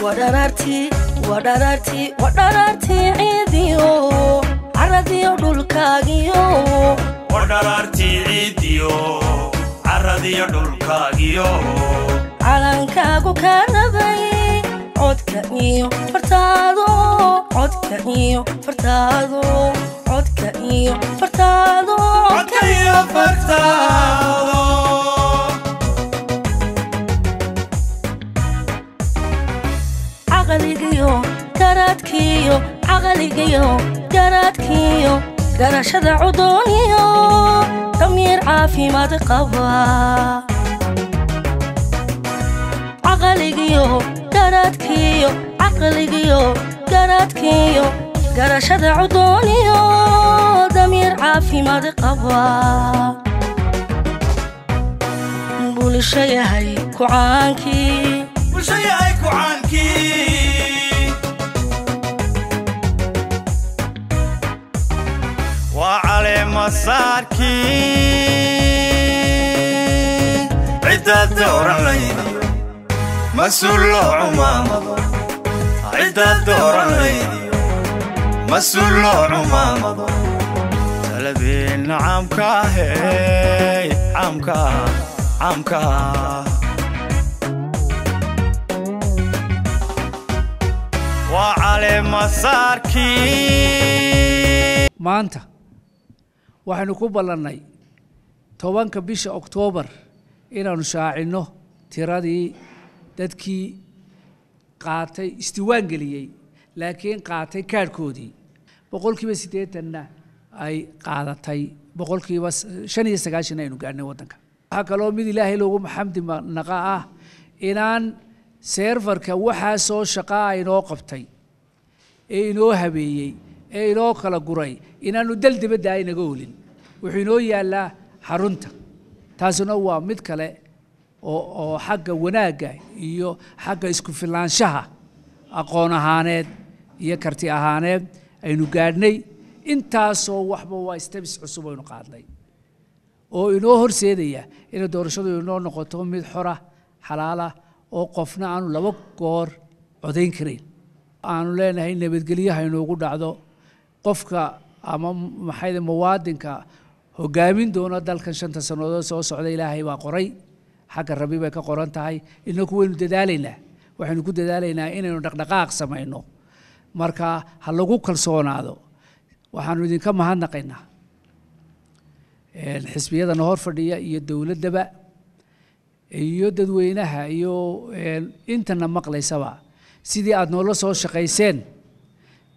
Wadhararti, wadhararti, wadhararti ciidiyo caradiyo dhulkaagiyo. Wadhararti ciidiyo caradiyo dhulkaagiyo. Calankaagu ka rabay codka iyo fartaado, codka iyo fartaado, codka iyo fartaado, codka iyo fartaado. Caqligiyo garaadkiyo, caqligiyo garaadkiyo, garashada cudooniyo damiir caafimaad qaba. Caqligiyo garaadkiyo, caqligiyo garaadkiyo, garashada cudooniyo damiir caafimaad qaba. Bulsho yahay kucaankii, bulsho yahay kucaankii. Waa caleemasaarkii ciddaad dooran laydiyo mas-uul loo cumaamado, ciddaad dooran laydiyo mas-uul loo cumaamado. Taladeenna caamka ahey, caamka, caamka. Waa caleemasaarkii. Maanta waxaynu ku ballannay 10-ka bisha Oktoobar inaanu shaacinno tiradii dadkii qaatay, isdiiwaan geliyey laakiin qaatay kaadhkoodii, 80%-na ay qaadatay, 95% aynu gaadhnay waddanka. Waxaa kaloo mid Ilaahay loogu xamdi naqa ah inaan serverka waxaasoo shaqaa inoo qabtay ee inoo habeeyey ee inoo kala guray inaanu dal dibadda aynaga olin, wuxuu inoo yaallaa xarunta. Taasina waa mid kale oo xagga wanaagga iyo xagga isku filaanshaha aqoon ahaaneed iyo karti ahaaneed aynu gaadhnay. Intaasoo waxba waa steps cusub aynu qaadnay oo inoo horseedaya inay doorashadu inoo noqoto mid xora, xalaala, oo qofna aanu 2 goor codayn karayn. Aanu leenahay nabadgelyaha inoogu dhacdo. Qofka ama maxay muwaadinka hogaamin doona dalkan 5-ta sannadood soo socda Ilaahay baa qoray, xagga Rabbi bay ka qoran tahay. Inaku waynu dadaalaynaa, waxaynu ku dadaalaynaa inaynu dhaqdhaqaaq samayno. Marka ha lagu kalsoonaado. Waxaanu idinka mahadnaqaynaa xisbiyadana hor fadhiya iyo dowladdaba iyo dadweynaha iyo intana maqlaysaba sidii aad noola soo shaqayseen,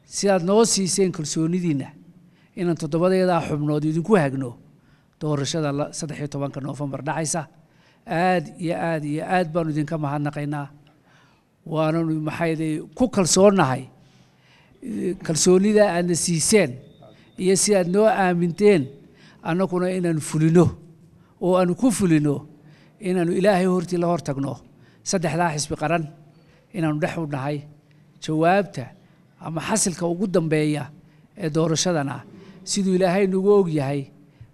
si aad noo siiseen kalsoonidiinna inaan 7-deedaa xubnood idinku hagno doorashada 13-ka Noofembar dhacaysa. Aad iyo aad iyo aad baanu idinka mahadnaqaynaa, waananu maxayday ku kalsoonnahay kalsoonida aadna siiseen iyo si aad noo aaminteen annaguna inaanu fulino oo aanu ku fulino inaanu Ilaahay hortii la hortagno 3-daa xisbi qaran inaanu dhex u nahay. Jawaabta ama xasilka ugu dambeeya ee doorashadana siduu Ilaahay nagu og yahay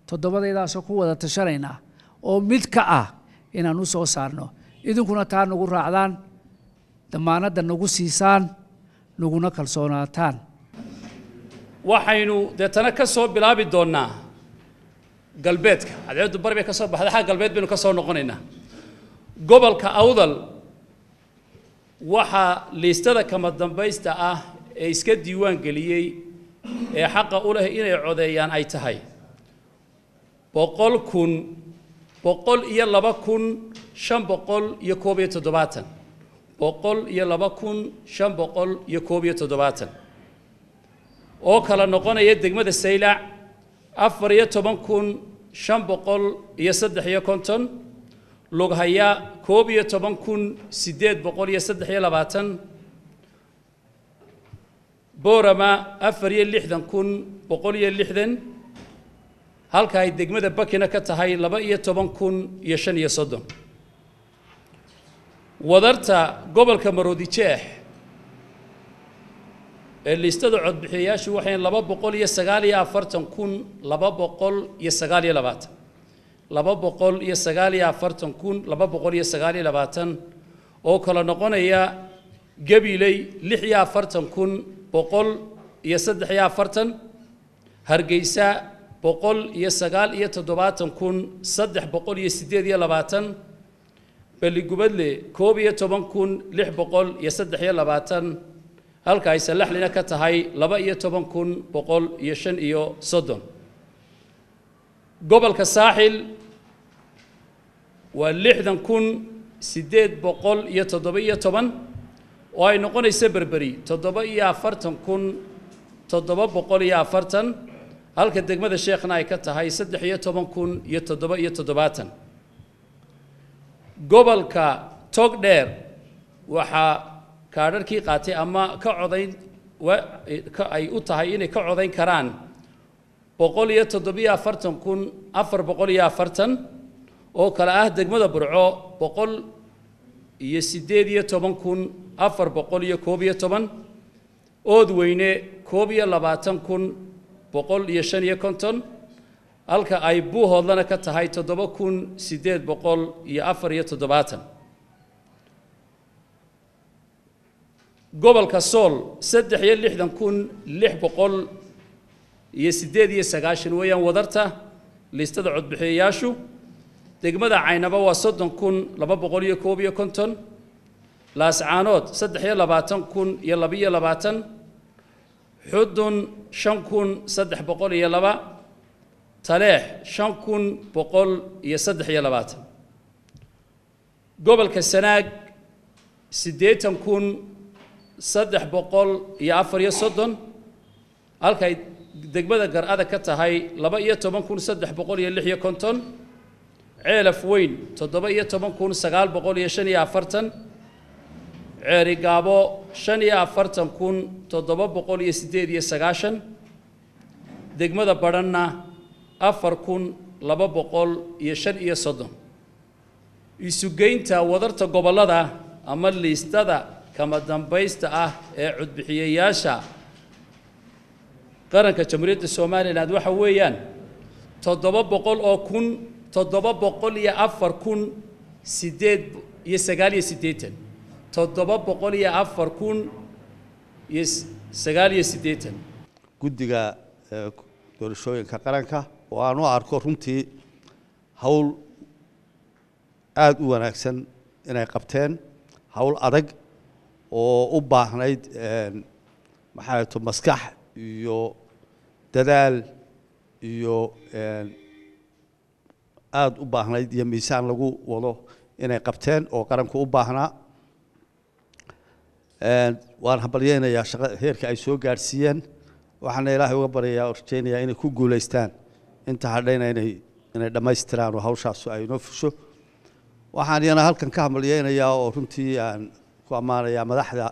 7-daydaasoo ku wada tashanaynaa oo mid ka ah inaan u soo saarno, idinkuna taa nagu raacdaan, damaanadda nagu siisaan, naguna kalsoonaataan. Waxaynu deetana ka soo bilaabi doonnaa galbeedka. Cadceeddu bari bay ka soo baxday, xagga galbeed baynu ka soo noqonaynaa. Gobolka Awdal waxaa liistada kama dambaysta ah ee iska diiwaan geliyey ee xaqa u leh inay codeeyaan ay tahay 100,102,571, 102,571 oo kala noqonaya degmada Saylac 14,553, Lughaya 11,823, Boorama 64,160, halka ay degmada Bakina ka tahay 12,035. Wadarta gobolka Maroodi Jeex ee liistada codbixiyayaashu waxay 249,229, 249,229 oo kala noqonaya Gabiley 46,143, Hargeysa 179,328, Balligubadle 11,623, halka ay Sallaxlina ka tahay 12,135. Gobolka Saaxil waa 60,817, oo ay noqonayso Berberi 47,740, halka degmada Sheekhna ay ka tahay 13,077. Gobolka Togdheer waxaa kaadharkii qaatay ama ka codayn ay u tahay inay ka codayn karaan 147,440, oo kale ah degmada Burco 118,411, Oodweyne 21,155, halka ay Buuhoodlana ka tahay 7,874. Gobolka Sool 63,698 weeyaan wadarta liistada codbixiyayaashu. Degmada Caynaba waa 30,251, Laascaanood 23,022, Xudun 5,302, Taleex 5,123. Gobolka Sanaag 80,334, halkay degmada Gar-ada ka tahay 12,356, Ceelaf Weyn 17,945, Ceerigaabo 45,798, degmada Badhanna 4,235. Isugeynta wadarta gobollada ama liistada kama dambaysta ah ee codbixiyayaasha qaranka Jamhuuriyadda Somaliland waxa weeyaan 700,000 704,089, 704,089. Guddiga doorashooyinka qaranka oo aan u arko runtii hawl aada u wanaagsan inay qabteen, hawl adag oo u baahnayd maxaa to maskax iyo dadaal iyo aada u baahnayd iyo miisaan lagu wado inay qabteen oo qaranku u baahnaa. Waan hambalyeynayaa shaqa heerka ay soo gaadhsiiyeen, waxaana Ilaahay uga baryayaa oo rajaynayaa inay ku guulaystaan inta hadhayna inay dhammaystiraan oo hawshaasu ay inoo fusho. Waxaan iyana halkan ka hambalyeynayaa oo runtii aan ku ammaanayaa madaxda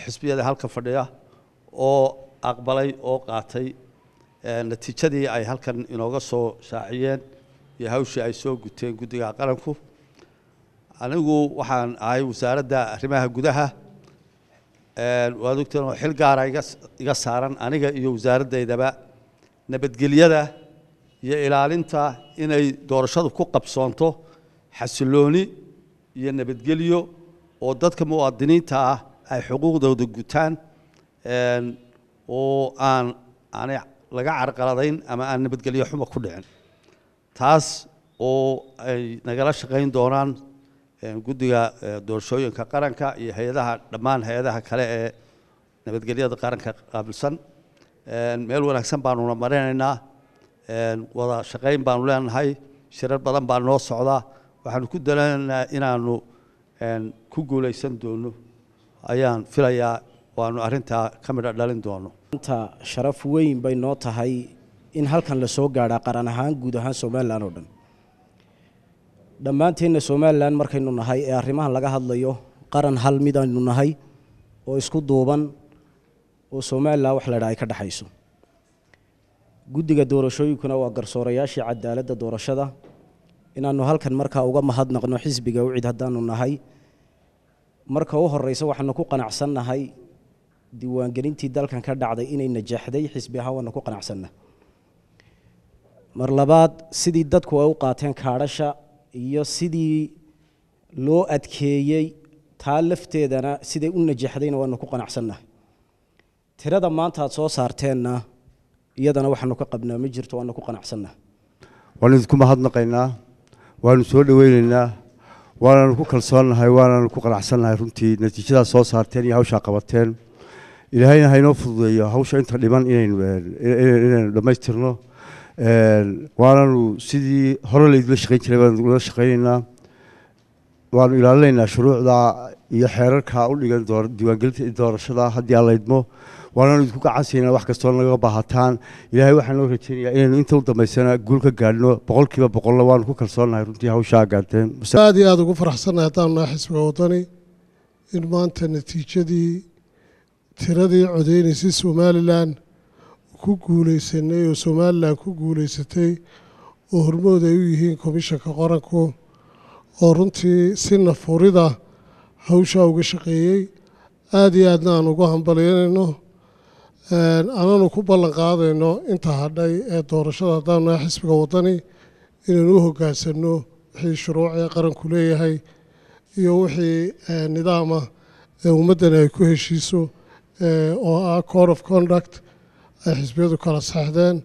xisbiyada halkan fadhiya oo aqbalay oo qaatay natiijadii ay halkan inooga soo shaaciyeen iyo hawshii ay soo guteen guddiga qaranku. Anigu waxaan ahay wasaaradda arrimaha gudaha, waad ogteen oo xil gaara iga saaran aniga iyo wasaaraddaydaba nabadgelyada iyo ilaalinta inay doorashadu ku qabsoonto xasilooni iyo nabadgelyo oo dadka muwaadiniinta ah ay xuquuqdooda gutaan, oo aan aanay laga carqaladayn ama aan nabadgelyo xumo ku dhicin, taas oo ay nagala shaqayn doonaan guddiga doorashooyinka qaranka iyo hay-adaha dhammaan hay-adaha kale ee nabadgelyada qaranka qaabilsan. Meel wanaagsan baanuna marinaynaa, wada shaqayn baanu leenahay, shirar badan baa noo socdaa, waxaanu ku dalaynaa inaanu ku guulaysan doono ayaan filayaa, waanu arrintaa ka midho dhalin doono. Maanta sharaf weyn bay noo tahay in halkan la soo gaadhaa qaran ahaan guud ahaan Somaliland oo dhan. Dhammaanteenna Somaliland markaynu nahay ee arrimahan laga hadlayo qaran hal mid aynu nahay oo isku duuban oo Somaliland wax la idhaa ay ka dhaxayso. Guddiga doorashooyinkuna waa garsoorayaashii cadaaladda doorashada. Inaanu halkan markaa uga mahadnaqno xisbiga UCID haddaanu nahay. Marka u horeysa waxaanu ku qanacsannahay diiwaangelintii dalkan ka dhacday inay najaxday, xisbi ahaan waanu ku qanacsannahay. Mar labaad sidii dadku ay u qaateen kaadhasha iyo sidii loo adkeeyey Taa lafteedana siday u najaxdayna waanu ku qanacsannahay. Tirada maanta aad soo saarteenna iyadana waxaanu ka qabnaa ma jirto, waanu ku qanacsannahay. Waanu idinku mahadnaqaynaa, waanu soo dhaweynaynaa, waanaanu ku kalsoonnahay, waanaanu ku qanacsannahay runtii natiijadaas soo saarteen iyo hawshaa qabateen. Ilaahayna haynoo fududeeyo hawsha inta dhiman inaynu dhammaystirno. Waanaanu sidii hore laydula shaqayn jiray baanu ula shaqaynaynaa, waanu ilaalinaynaa shuruucda iyo xeerarka u dhigan diiwaangelinta doorashada haddii aan laydmo. Waanaanu idinku gacansiinaa wax kastoo naga baahataan. Ilaahay waxaan noo rajaynayaa inaynu inta u dambaysana guul ka gaadhno 100%na. Waanu ku kalsoonnahay runtii hawshaa gaadhteen. Aad iyo aada ugu faraxsannahay haddaanu nahay xisbiga Waddani in maanta natiijadii tiradii codeynaysay Somalilan ku guuleysanay oo Somalilan ku guuleysatay oo hormood ay u yihiin komishanka qaranku oo runtii si nafurida hawshaa uga shaqeeyey. Aada iyo aadna aan ugu hambalyanayno, anaanu ku ballan qaadayno inta hadhay ee doorashada haddaanu nahay xisbiga Waddani inaynu u hoggaansanno wixii shuruucee qaranku leeyahay iyo wixii nidaama ee ummaddani ay ku heshiiso oo ah code of conduct ay xisbiyadu kala saxdeen,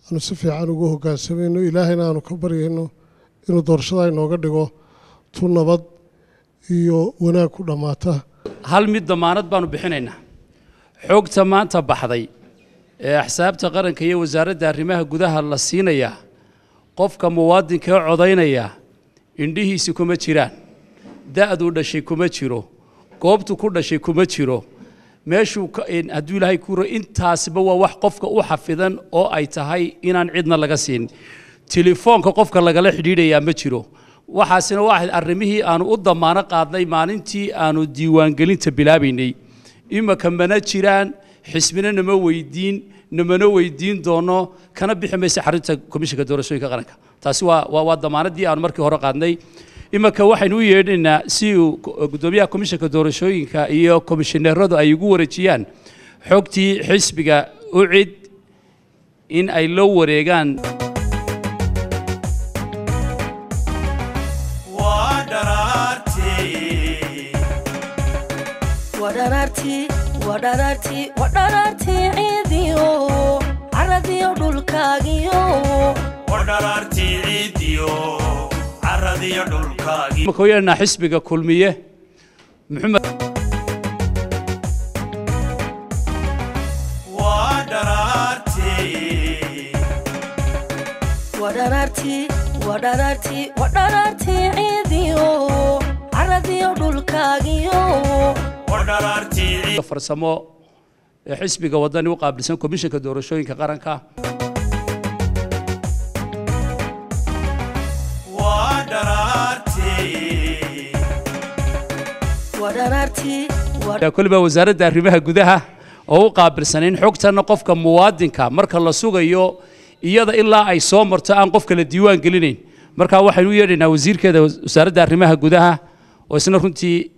aanu si fiican ugu hoggaansamayno. Ilaahayna aanu ka baryayno inuu doorashada inooga dhigo tu nabad iyo wanaag ku dhammaata. Hal mid damaanad baanu bixinaynaa: xogta maanta baxday ee axsaabta qaranka iyo wasaaradda arrimaha gudaha la siinayaa, qofka muwaadinka ee codaynaya indhihiisi kuma jiraan, da'duu dhashay kuma jiro, goobtu ku dhashay kuma jiro, meeshuu hadduu Ilaahay ku intaasiba waa wax qofka u xafidan oo ay tahay inaan cidna laga siin. Telefoonka qofka lagala xidhiidhayaa ma jiro. Waxaasina waa arrimihii aanu u damaano qaadnay maalintii aanu diiwaangelinta bilaabaynay. Imaka mana jiraan, xisbina nama weydiin, namana weydiin doono, kana bixi maysa xarunta komishanka doorashooyinka qaranka. Taasi waa damaanadii aanu markii hore qaadnay. Imaka waxaynu u yeedhaynaa si uu guddoomiyaha komishanka doorashooyinka iyo komishineeradu ay ugu wareejiyaan xogtii xisbiga UCID in ay la wareegaan. Waa dharaartii. Waa dharaartii, waa dharaartii, waa dharaartii ciidiyo caradiyo dhulkaagiyo. Waa dharaartii ciidiyo caradiyo dhulkaagii. Imaka u yeedhanaa xisbiga Kulmiye, Maxamed. Waa dharaartii. Waa dharaartii, waa dharaartii, waa dharaartii ciidiyo caradiyo dhulkaagiyo. Waa dharaartii. Farsamo ee xisbiga Waddani u qaabilsan komishanka doorashooyinka qaranka. Waa dharaartii. Waa dharaartii, waa Kolba wasaaradda arrimaha gudaha oo u qaabilsan in xogtana qofka muwaadinka marka la sugayo iyada ilaa ay soo marto aan qofka la diiwaan gelinayn. Marka waxaynu u yeedhaynaa wasiirkeeda wasaaradda arrimaha gudaha oo isna runtii